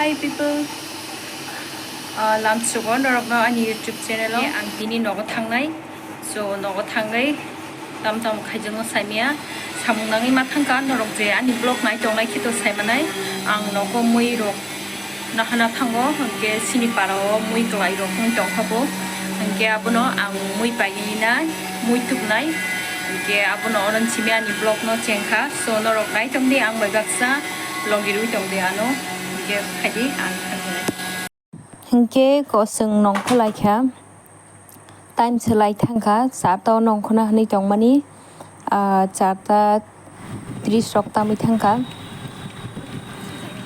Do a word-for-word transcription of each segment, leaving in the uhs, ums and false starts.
Hi people, ah, lamsugo norokno ani YouTube channel o. Ang tini nogo thangnai, so nogo thangnai tam tam khaijakno saimaya. Samung nangwi ma thangkha norok je ani vlog nai tongnai khe to saimanai. Ang nogo mui rok nahana thango, hwnkhe sini para o mui kwlai rok wng tongkha bo, hwnkhe abono ang mui painai, mui tubnai, hwnkhe abono oro simi ani vlog no chengkha. So norok nai tongdi, ang bai baksa logirwi tongdi ano, hwnkhe phaidi ang thangkhe. Hwnkhe kosong nongkhor laikha, time se lai thangkha, charta o nongkhorna hwnwi tongmani, ah, charta tris rok tamwi thangkha.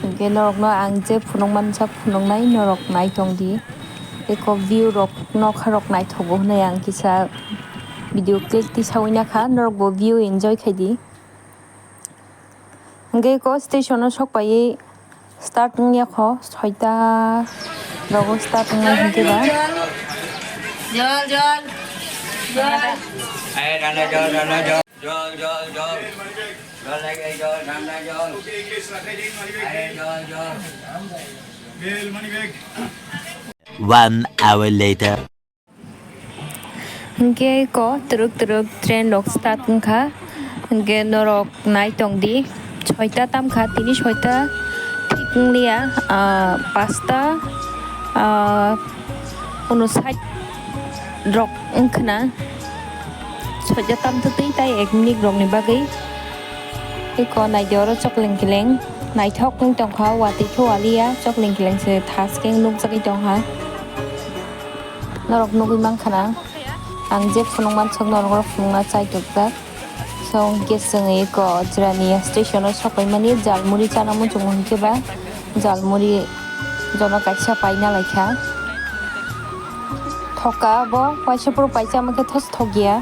Hwnkhe norokno ang je phunukmani sak phunuknai, norok nai tongdi. Eko view rok nokha rok naithogo hwnwi ang kisa video clip tisawi nakha, norokbo view enjoy khaidi. Hwnkhe eko station o sokpaiwi start wngya kho, soita rogo start wngnai hwnkhe ba. Jol, jol. Jol. Jol, jol, jol. Jol lagi, jol, nanda, jol. Ayo, jol, jol. One hour later. Hwnkhe ko twrwk twrwk train rok start wngkha, hwnkhe norok nai tongdi, soita tamkha, tini soita thik wngliya, ah, pasta, ah, unosait rok wngkhwna, soita tamtwtwi tai ek minute rokni bagwi. Eko naidi oro chokleng keleng naithok wng tongkha, watwi khe waliya, chokleng keleng se thaskhe nukjagwi tongkha. Norok nugwi mankha na, ang je phunuk mansuk norok oro phunukna chai tokjak. So hwnkhe chwng eko Jirania station o sokphaimani, jalmuri chana muchungo hwnkhe ba jalmuri jono kaisa paina laikha. Thoka bo waisa phuru paisa mankhe thos thokya.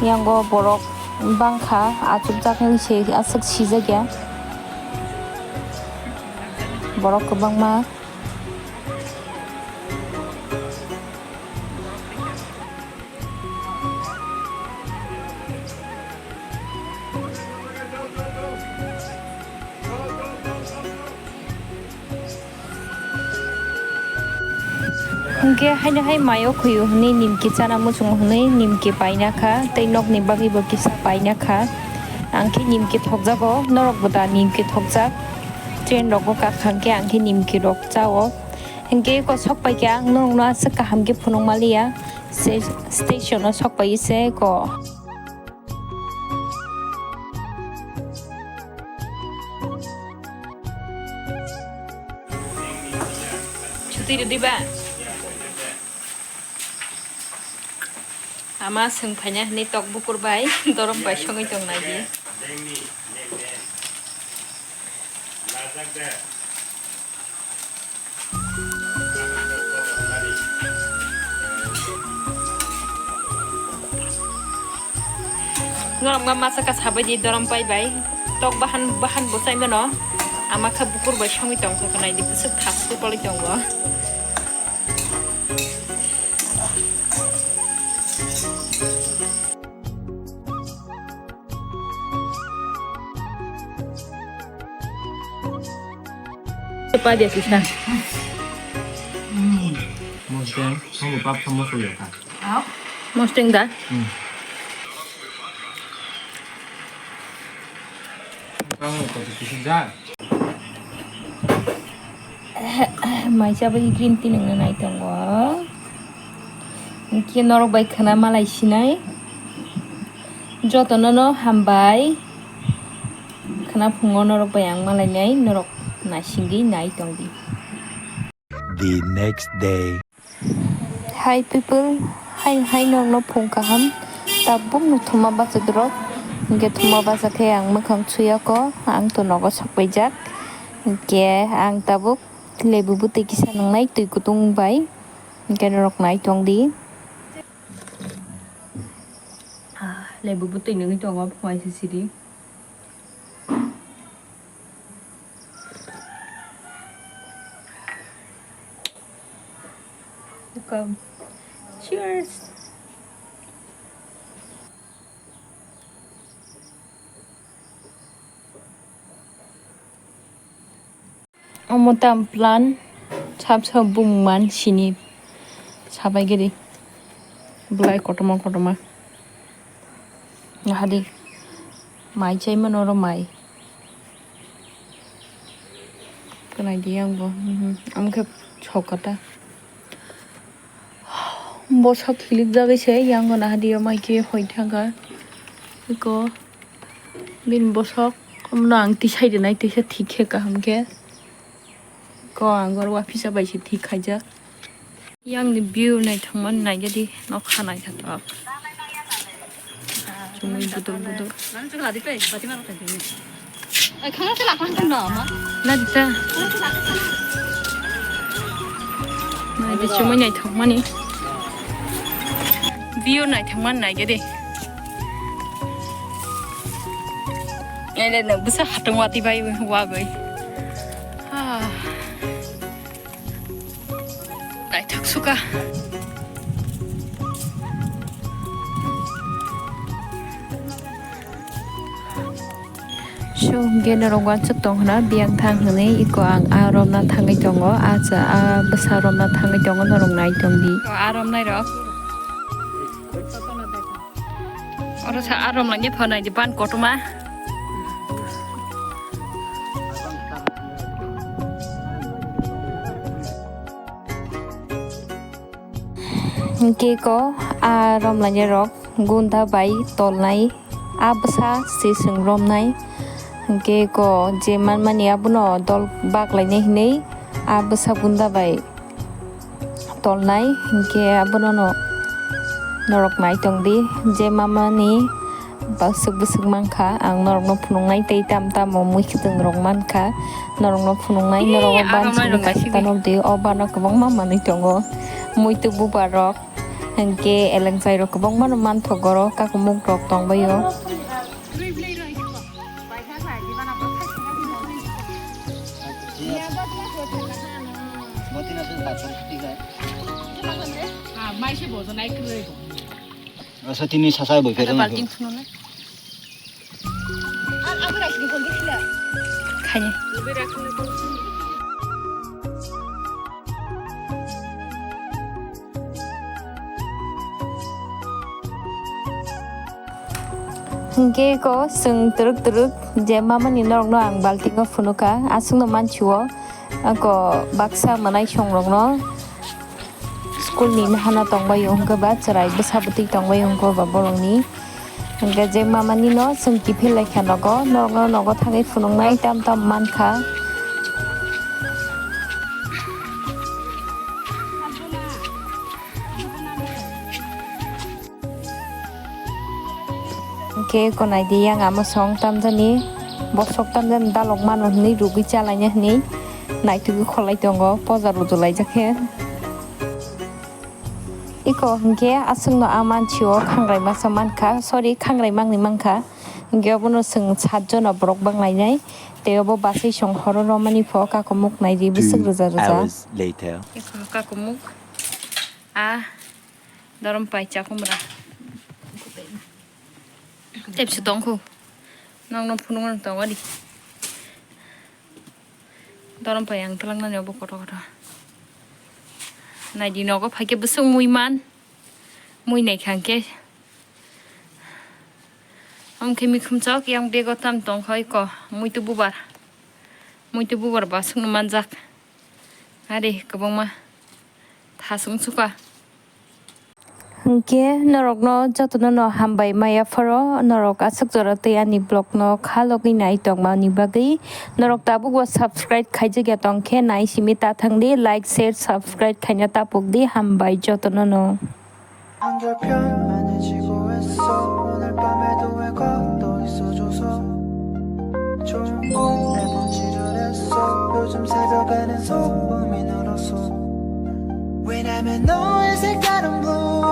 Yango borok bangkha, achukjak wngwi se aswk sijakya. Borok kwbangma. Hwnkhe haino hai mayo khwiyo hwnwi nimki chana muchungo hwnwi nimki paina kha, tei nokni bagwibo kisa paina kha. Ang khe nimki thokjago, norokbo da nimki thokjak? Train rogo kakha hwnkhe ang khe nimki rok chao. Hwnkhe eko sok paikha, ang norokno aswk kaham khe phunuk maliya, se station o sok pai se eko. Chuti rwdi ba? Ama swng phaina hwnwi tok bukur bai, dorom bai songwi tong nai di. Norok ma masa ka sabai di dorom pai bai. Tok bahan, bahan bo sai mano. Ama kha bukur bai songwi tong kha nai di, bwswk thas khe pali tongo. Pa dia sisa. Mosteng, kamu pap sama suya kan? Mosteng da? Hmm. Kamu kau tu sisa. Mai cha bai green tea nungna nai tongo. Hwnkhe norok bai khwna malai sinai. Jotono no hambai. Khwna phungo norok bai ang malai nai, norok naisingwi nai tongdi. The next day. Hi people, hi, hi norokno phung kaham. Tabuk no thuma bachadrok. Hwnkhe thuma bacha khe ang mwkhang suyako, ang to nogo sokpaijak. Hwnkhe ang tabuk lebu bwtwi kisa nwngnai twi kutung bai. Hwnkhe norok nai tongdi. Ah, lebu bwtwi nungwi tongo, phungai se sidi. Welcome. Cheers. Omo tam plan sap sap bumung man sini sabai giri belai kotorma kotorma. Hadi mai chai mano oro mai. Kanai di yang bo. Mhm. Ang khe sokata. Bosok hilik jagwi se yang gana hadi o mai khe hoi thangkha. Eko bini bosok no ang tisai rwnai tisa thik khe kaham khe. Ko ang gor wa phisa bai se thik khaijak. Yang ni view naithokmani naigadi nokha naithotok. Chumui buduk buduk. Nang chwla di tei, bati maro tei. Ai, khana se lakhan kan da ma. Na dita. Naidi chumui naithokmani. View naithokmani naigadi. Ele no busa hatung wati bai wagoi. Ah. Naithok suka. So, hwnkhe norok uansuk tong khna, biyang thang hwnwi iko ang a romna thangwi tongo, a cha, a bwsa romna thangwi tongo, norok nai tong di. A romnai rok. Oro sa a romlangya phanai di ban kotorma. Hwnkhe ko a romlangya rok gunda bai tolnai a bwsa se chwng romnai. Hwnkhe ko je manmani abono dol baklainai hinwi a bwsa gunda bai tolnai, hwnkhe abono no norok nai tong di, je mamani bwswk bwswk mankha, ang norokno phunuknai tei tam tamo mui kwthwng rok mankha, norokno phunuknai, norok o ban simi kaisa tanok di, o bano kwbangma manwi tongo, muitu bubar rok, hwnkhe elengchai rok kwbangma no manthogo oro, kakumuk rok tongbaio. Asa tini sasa bo phela na. Khaini. Hwnkhe ko chwng twrwk twrwk je mamani norokno ang baltingo phunukha, aswkno mansiwo ko baksa mwnai songrokno school ni hana tongbai wngkha ba chwrai bwsa bwtwi tongbai wngkha ba borokni. Hwnkhe je mamani no chwng kiphil laikha nogo, norokno nogo thangwi phunuknai tam tam mankha. Hwnkhe konai di yang ama song tamjani, bosok tamjani dalok mano hinwi rugwi chalaina hinwi naitugwi kholai tongo, poja rujulaijak khe. Iko hwnkhe aswkno a mansio khangrai masa mankha, sorry, khangrai mangni mankha. Hwnkhe obono chwng satjono borok banglainai, tei obo basai song horo romani pho kakumuk naidi bwswk rwja rwja. Iko kakumuk a. Dorom pai chakhumra. Tepsi tongkhu. Nokno phunukno tongo di. Dorom pai ang twlangnani obo kotor kotor. Naidi nogo phaikhe bwswk mui man. Mui naikha hwnkhe. Omo khe mikhum chok yang bego tam tongkha iko. Muitu bubar. Muitu bubar ba swkno manjak. Ari kwbangma. Thasung suka. Hwnkhe norokno jotono no hambai maya phoro, norok aswk jora tei ani vlog no kha logwi nai tongmani bagwi. Norok tabukbo subscribe khaijakya tongkhe nai simi ta thangdi, like, share, subscribe khaina tapukdi, hambai jotono no. 한결 편안해지고 했어. 오늘 밤에도 왜 걷어 있어줘서 좋은 꿈 매번 지려냈어. 요즘 새벽에는 소음이 늘었어. 왜냐면 너의 색다른 blue